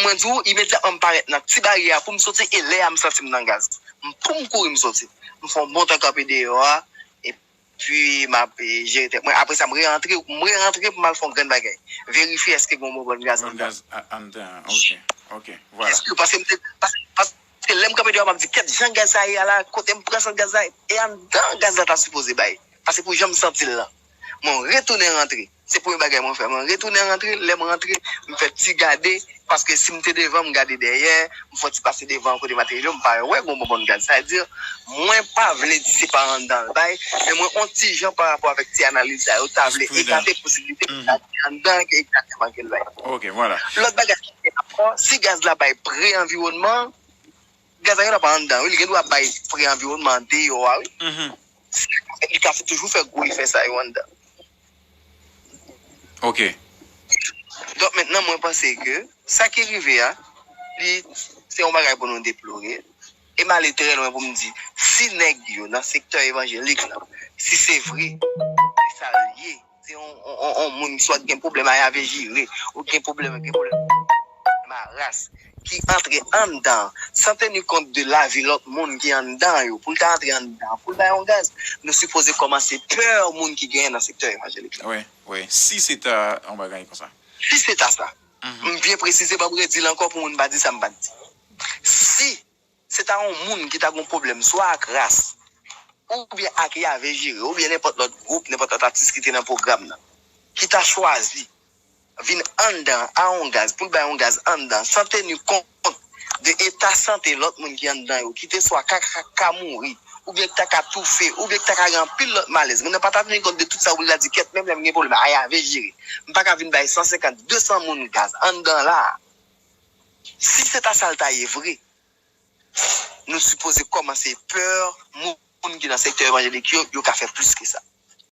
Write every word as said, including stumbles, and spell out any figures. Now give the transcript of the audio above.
Mwen di w, imedyatman m parèt nan ti baryè a pou m soti, e lè a m santi m nan gaz. M, pou m kouri m soti. M fè yon bon tan kanpe deyò a, epi m ap, e, jere tèt mwen. Apre sa, m rerantre, m rerantre pou m al fè yon grenn bagay. Verifye èske gen yon bonbòn gaz anndan. Gaz anndan, ok, ok, vwala. Èske, paske m te, paske, paske lè m kanpe deyò a, m ap di, kèt, jan gaz sa ye a la, kote m pran sant gaz la, e anndan gaz la ta sipoze bay. Paske pou jan m santi l lan. Mwen retounen rantre. Se premye bagay mwen fè. Mwen retounen rantre, lè m rantre, m fè ti gade, paske si m te devan, m gade dèyè, m fè ti pase devan kote materyo, m pa wè gon bonbòn gaz. Sa vle di, mwen pa vle di se pa anndan l bay, men mwen on ti jan pa rapò avèk ti analiz sa yo, ta vle egate posiblite pou sa ki anndan ke egzakteman ke l bay. Ok, vwala. Lòt bagay ki gen rapò, si gaz la bay pre anviwònman, gaz la gen dwa pa anndan, wi, li gen dwa bay pre anviwònman deyò a, wi. Li ka toujou fè gwo efè sa yo anndan. Ok. Donk, mentnan, mwen panse ke sa ki rive a, li, se yon bagay pou nou deplore. E m ale trè lwen pou m di, si nèg yo nan sektè evanjelik lan, si se vre, se sa l ye, se yon, yon, yon, yon moun ki swa gen pwoblèm ayave jire, ou gen pwoblèm, gen pwoblèm maras, ki antre anndan, san teni kont de lavi lòt moun ki anndan yo, pou l ta antre anndan, pou l bay yon gaz, nou sipoze kòmanse pè moun ki genyen nan sektè evanjelik la. Wi, wi. Si se ta yon bagay konsa. Si se ta sa. M byen presize, ban m redi l ankò pou moun pa di sa m pa t di. Si se ta yon moun ki ta gen yon pwoblèm, swa ak ras, oubyen ak Yave Jire, oubyen nenpòt lòt gwoup, nenpòt lòt atis ki te nan pwogram nan, ki ta chwazi vin anndan a yon gaz, pou l bay yon gaz anndan, san teni kont de eta sante lòt moun ki anndan yo, ki te swa ka, ka, ka mouri, oubyen ki ta ka toufe, oubyen ki ta ka gen anpil lòt malèz. Moun nan pa ta teni kont de tout sa pou l ta di, kèt, menm lè m gen pwoblèm, a Yave Jire. M pa ka vin bay san senkant, de san moun gaz anndan la a. Si se ta sa l ta ye vre, nou sipoze kòmanse pè moun ki nan sektè evanjelik yo, yo ka fè plis ke sa.